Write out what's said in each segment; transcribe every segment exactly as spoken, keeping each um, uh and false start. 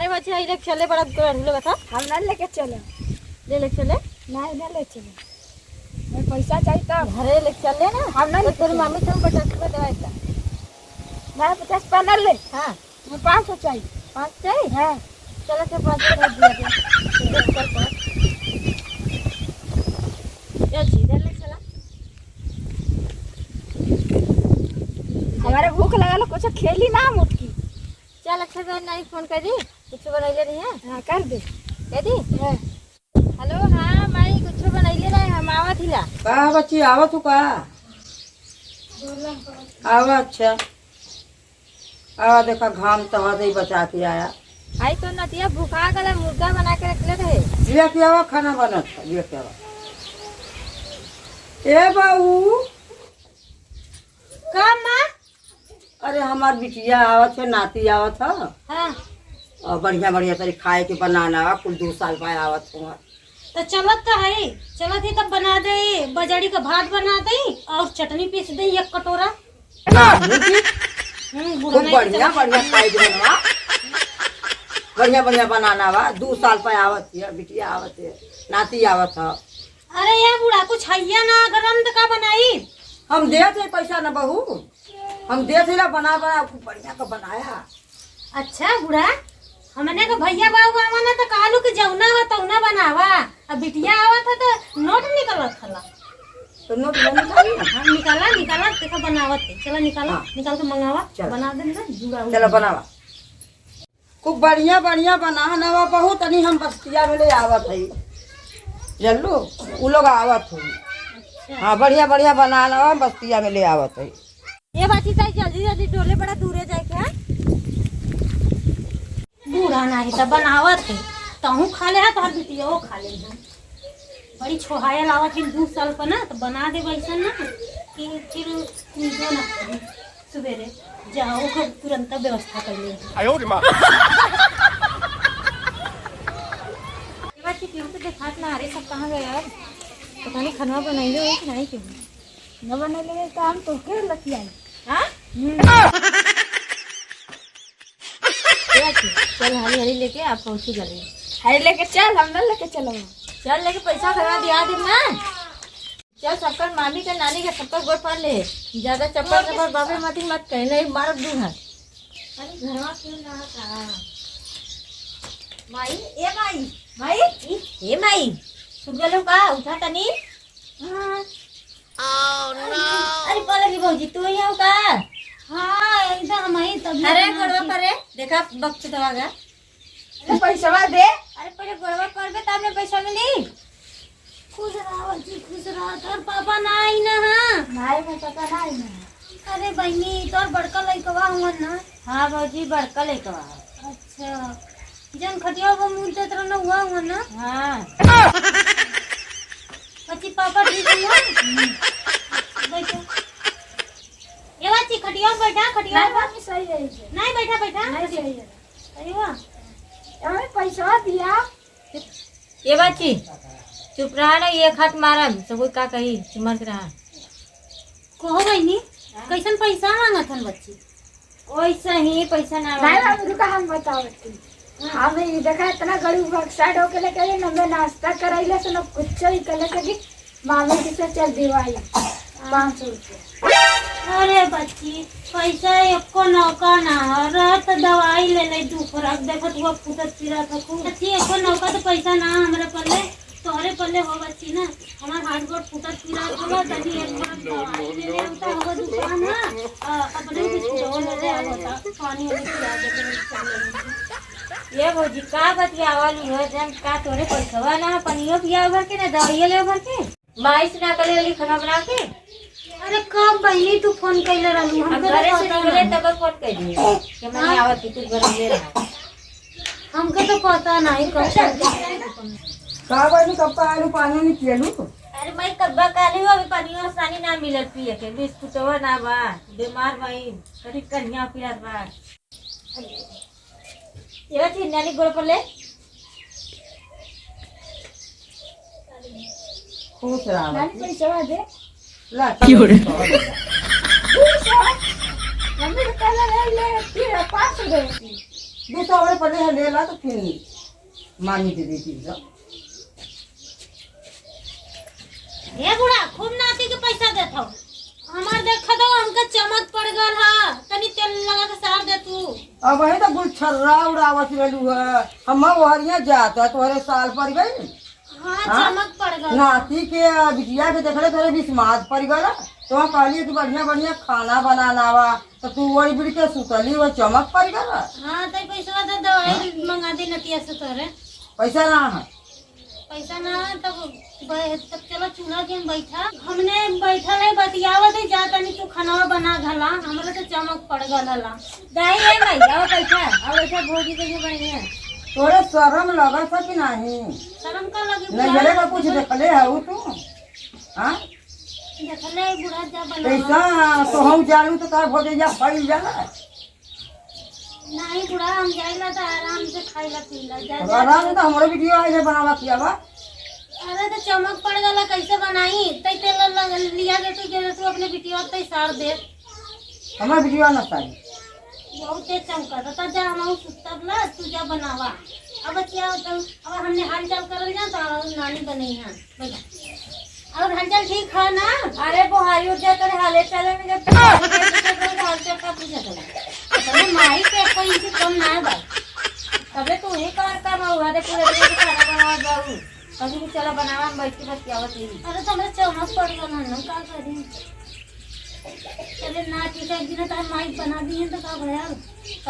अरे बच्ची, आई लेके चले, बड़ा दुकान लोग था। हम ना लेके चले। ले लेके चले? नहीं, ना ले चले। मैं पैसा चाहिए तब। घरे लेके चले ना। हम ना तो लेके तोर चले। मामी से हम पचास रुपया देवाई था। नहीं, पचास रुपया ना ले। हाँ। मैं पाँच सौ चाहिए। पाँच चाहिए? हाँ। चलो, तो पाँच सौ दे दिया दे। दे कर पाँच। क्या चीज है, ले चला। हमारे भूख लगा लो, कुछ खेली ना हम उठ की। चल, अच्छा कर, नानी फोन कर दी, कुछ बनैले रही है? हाँ, कर दे। कह दी? हाँ। हेलो, हाँ माई, कुछ बनैले रहे, हम आवत हिला। का बच्ची, आवत हो का? आवा, अच्छा। आवा, देखा, घाम तो हद ही बचा के आया। आई तो नतिया भूखा गला, मुर्गा बना के रखले रहे। लिया के आवा, खाना बनत है, लिया के आवा। ए बाऊ। का माँ? अरे, हमार बिटिया आवत है, नाती आवत है। हाँ। और बढ़िया बढ़िया तरी खाए के बनाना बा, कुल दू साल बाद आवत हो। तो चलत तो है, चलत ही तब बना दे, बजड़ी का भात बना दे और चटनी पीस दे एक कटोरा। ना, बेटी। हम्म, खूब बुढ़ाने के बढ़िया, चलते बढ़िया खाए के बनवा। बढ़िया बढ़िया बनाना बा, दू साल पे आवत है, बिटिया आवत है, नाती आवत है। अरे ये बूढ़ा, कुछ हैया ना, गरम तो का बनाई? हम देत है पैसा ना बहू, हम देत है ला बना बना, खूब बढ़िया का बनाया। अच्छा बूढ़ा, हमने के भैया बाबू आवा ना तो कहलू कि जौना हो तौना बनावा, अब बिटिया आवत है तो नोट निकलत हला। तो नोट ले निकाली ना। हाँ, निकाला, निकाला, देखा बनावत है, चला निकाला, हाँ। निकाल के मंगावा, चल। बना दे ना, बूढ़ा चलो बनावा। खूब बढ़िया बढ़िया बनाना बा, बहुत तनी हम बस्तिया में ले आवत है, जल्लू, उ लोग आवत हो। अच्छा। हाँ, बढ़िया बढ़िया बनाना बा, बस्तिया में ले आवत है। ये बात ही ताई, जल्दी जल्दी डोले, बड़ा दूरे जाए के है। बूढ़ा नाही त बनावत है, तहूँ खा ले है, तोहर बिटिया खा ले है। बड़ी छोहाया लावत है दू साल पर ना, तो बना दे वैसा ना कि फिर नींदो ना पड़े। सुबेरे जाओ, ओकर तुरंत व्यवस्था कर ले। आयो रे माँ। ये बात की केहू तो देखात ना, अरे सब कहाँ गए यार? पता नहीं खनवा बनैले हो कि नहीं केहू। न बनैले हो तो हम तोहके लतियाई। हाँ? हम्म। ये बात की, चल हाली हाली लेके आप पहुँची गली। हाली लेके चल, हम ना लेके चलो। चल लेके पैसा घरवा दिया दे ना। चल, सबकर मामी के, नानी के, सबकर गोड़ पड़ ले। ज्यादा चप्पल चप्पल बाबे मती मत कहे, नहीं मारब दू हाथ। अरे, घरवा क्यों ना का? माई, ए माई, माई, ई, ए माई, सुत गलो का? उठा तनी। हाँ। अरे, पलगी भौजी, तू ही हो का? हाँ, एकदम हम ही तभी अरे, बना गोड़वा के पर रे, देखा, बख्त दवा गा। अरे पैसवा दे। अरे पहिले गोड़वा करबे तब न पैसा मिली। खुश रहा बच्ची, खुश रहा। तोर पापा ना आई ना? हाँ। नहीं, मैं पापा ना आई ना। अरे बहिनी, तोर बड़का लइकवा हुआ ना? हाँ भौजी, बड़का लइकवा है। अच्छा, जन खटिया पर मुँह देत रहना हुआ हुआ ना? हाँ। बच्ची पापा ठीक है ना? बैठो। ये बच्ची खटिया पर बैठा, खटिया नहीं, पर। मम्मी सही है इसे। नहीं, बैठा, बैठा। नहीं सही है। अरे वाह। अरे पैसा दिया। ए बच्ची, चुप रहा ना, एक हाथ मारब, सब कोई का कही, चिमर के रहा। कहो बहिनी, कैसन पैसा मांगत हन बच्ची? ओइसे ही पैसा ना नहीं मांगत। बाबू, रुका, हम बतावत ही। हाँ। हम ई देखा, इतना गरीब बक्सा ढोके लेके आई, न हमें नाश्ता कराइले से, न कुछ ही कले के भी मामी के से चल दिवाई, पाँच सौ रुपया। अरे बच्ची, पैसा एको नौका ना हो, रह त दवाई ले ले, दू खुराक, देखो तू फूटत पिरात हो खूब। बच्ची, एको नौका तो पैसा ना हमरे पल्ले, तोहरे पल्ले हो बच्ची ना, हमार हाथ गोड़ फूटत पिरात हो, तनी एक खुराक दवाई ले ले, उता हो दुकान है, आ, अपने बिस्कुटवा ले ले, आ बता, पानी वानी पिया दे, तनी चल ले। ये भौजी, का बतियावल हो, जन का तोरे पैसवा ना, पनियो पिया भर के ना, दवाइयो ले भर के। माई से ना कले वाली खाना बना के? अरे कब बहिनी तू फोन कैले रहलू? हम हमके तो घरे से पता निकले ना। तब फोन कर दिए कि मैंने हाँ? आवत थी, तू घर में रहा। हमके तो पता नहीं कब फोन कैले। का बहिनी, कब का आलू पानी नहीं पियलू? अरे माई, कब्बा काली हो, अभी पानी और सानी ना मिलत पिए के, बिस्कुटवा ना बा, बीमार माई, कभी कन्या पियात बा। ये बात नानी गोड़ पर ले। खुश रहा नानी, बच्ची। पैसा दे। ला, क्यों रे? दू सौ। मम्मी के पहले ले ले, फिर पाँच सौ दे। दो सौ हमरे पड़े है, ले ला तो फिर मामी दे देती है। ए बूढ़ा, खूब नाती के पैसा देत हो। हमार देखा दो, हमका चमक पड़ गल हा, तनी तेल लगा के सार दे तू। अब वही तो गुलछर्रा उड़ावत रहलू है, हम ओहरिया जात है, तोहरे साल पड़ गई। हाँ, हाँ? चमक पड़ गल। नाती के, बिटिया के देखले तोरे बिस्मात पड़ गल। तो कहलिए कि बढ़िया बढ़िया खाना बनाना बा, तो तू वही बिड़ के सुतली, वो चमक पड़ गल। हाँ, तो पैसा तो दवाई हाँ? मंगा दे नतिया से तोरे। पैसा ना है। पैसा ना है, तब ब-, तब चलो चूल्हा के हम बैठा। हमने बैठल है, बतियावत है, जा तनी तू खाना बना घला, हमरा तो चमक पड़ गल हला। दाई, ए माई, आओ बैठा, आओ बैठा, भौजी के जो बनी है। तोरे शरम लगत है कि नहीं? शरम का लगी? नैहरे का कुछ देखले हऊ तू? हाँ? देखले बूढ़ा जा बना। कैसा? तो हम जानू तो तार भौजैया फैल जाला। नहीं बूढ़ा, हम जाइला तो आराम से खाइला पीला। जा, अब जा। आराम से तो हमरो वीडियो आइले बनावा किया बा। अरे तो चमक पड़ गला, कैसे बनाई? तै तेल ल-, ल-, लिया दे तू, जे तू अपने बिटिया तै सार दे। हमार बिटिया ना सारी। बहुत तेज चमकत, तो जा, हम सुतब ला, तू जा बनावा। अब बचिया, तो अब हमने हाल चाल करल जा, तो नानी बनई है, बैठा। और हाल चाल ठीक है ना? अरे बोहारी उठ जाए, तोरे हाले चाले में जब तक हाल चाल का पूछा था। अपने माई से कोई इनसे कम ना है भाई। तबे तू ही कार का हुआ दे, पूरे दिन खाना बनावा जाऊ। कभी भी चला बनावा, हम बैठ के बतियावत ही। अरे तो हमरा चमक पड़ गया ना, हम का करी? चले ना, ठीक है, एक दिन तार माई बना दी है तो का भया?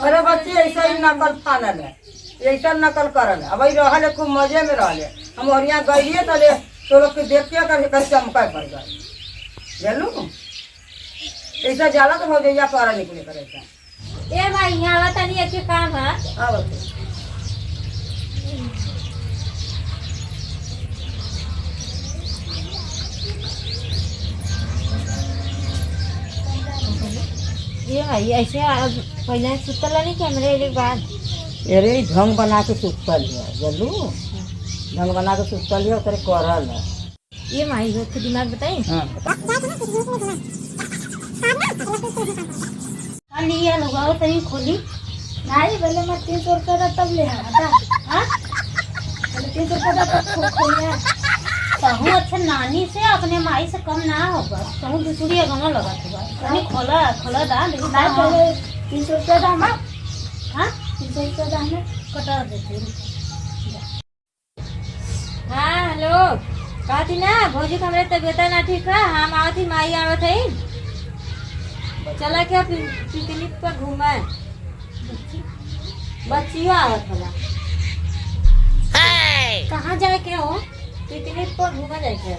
अरे बच्ची, ऐसा ही नकल फानल है, ऐसा नकल करल है। अब वही रहल है, खूब मजे में रहल है। हम ओहरिया गइलिए तले तो लोग के देख के कर, कर चमका पड़ गए। जानू? ऐसा जाला तो भौजैया तोरा निकले करे था। ए माई, यहाँ आवा तनी, एक काम है। आवा तो। ए माई, ऐसे अब पहले सुतल नहीं कि हमरे एक बार? अरे, ढंग बना के सुतल है, जानू? ढंग बना के सुतल है, ओकरे करल है। ए माई, हो तो दिमाग बताई। हाँ। का लिया लोग, आओ तनी खोली। नहीं, बोले मैं तीन सौ रुपया दा तब ले आया था। हाँ? बोले तीन सौ रुपया दा तब खो-, खोलिया। कहूँ अच्छा नानी से अपने माई से कम ना होगा। कहूँ दूसरी अगवा लगा होगा। तनी खोला, खोला दा, लेकिन ना, हाँ। पहले तीन सौ रुपया दा हमार। हाँ? तीन सौ रुपया दा हमार। कटा देते हैं। हाँ, हेलो। कहती ना, भौजी के हमरे तबियत ना ठीक है, हम आवत ही, माई आवत है। चला क्या पि-, पिकनिक पर घूमे? बच्चियों आवत होला। कहाँ जाए के हो? पिकनिक पर घूमे जाए के।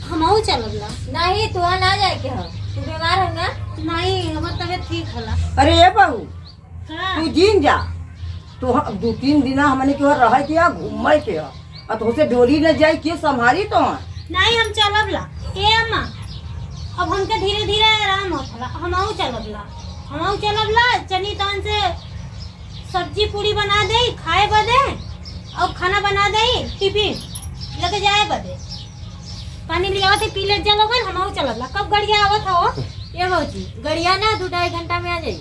हमहू चलब ला। नहीं, तोहा ना जाए के हो, तू बीमार हो ना। नहीं, हमार तबियत ठीक होला। अरे ए बहू, हाँ। तू जीन जा, तो ह-, दू तीन दिना हमने के रहे के ह, घूमे के ह, आ तो से डोली न जाए, के संभारी तो? नहीं, हम चलब ला। ए अम्मा, अब हमके धीरे धीरे आराम होत ला, हमहू चलब ला, हमहू चलब ला। चनी तान से सब्जी पूरी बना दे खाए बदे, और खाना बना दे टिफिन लेके जाए बदे। पानी लियावत है, पी लेत जा लोगन, हमहू चलब ला। कब गड़िया आवत हो? ए भौजी, गड़िया ना दू ढाई घंटा में आ जाई।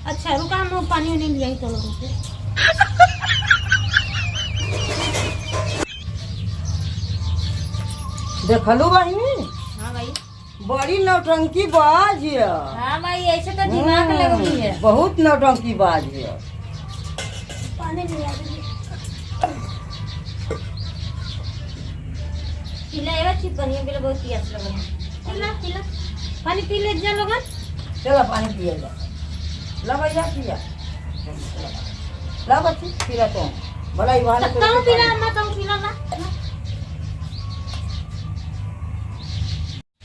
अच्छा, रुका, हम पानी उनी लियाई तो लोगन से। देखलू बहिनी? हाँ भाई। बड़ी नौटंकी बाज है। हाँ माई, ऐसे तो दिमाग हम्म, लगौली है। बहुत नौटंकी बाज है। पानी ले आ दीजिए। पी ले, ए बच्ची, पानी पी ले, बहुत प्यास लगल है। पी ला, पी ला। पानी पी ले जा लोगन। चला, पानी पिए जा। ला भैया, पिया। ला बच्ची, पी ला तू। भला ही वहाँ तो से तू पी ला, पानी। अम्मा, तू पी ला, ला।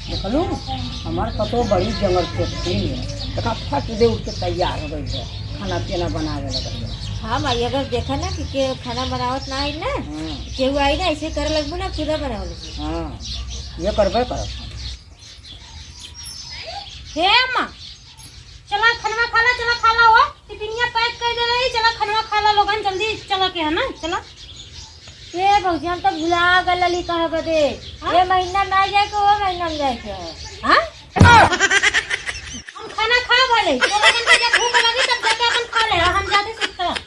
देखलू, हमार पतोह बड़ी जंगल चोटी है। देखा, फट दे उठ के तैयार हो गई है, खाना पीना बनावे लगल है। हाँ माई, अगर देखा ना कि केहू खाना बनावत ना आई ना, हाँ। केहू आई ना, ऐसे करे लगबू ना, खुदा बनावे लगबू। हाँ, ये करबे करब। हे अम्मा, चला खनवा खा ला, चला खा ला हो। टिफिनिया पैक कर दे रही, चला खनवा खा ला लोगन, जल्दी चला के है ना, चला। ए भौजी, हम तो भुला गल लली कहे बदे। हाँ? ए महीना में आ जाए के, ओ महीना में जाए के हो। हाँ? हम खाना खा भले, तो लोगन के जब भूख लगी तब जाके अपन खा ले, हम जाते सुतब।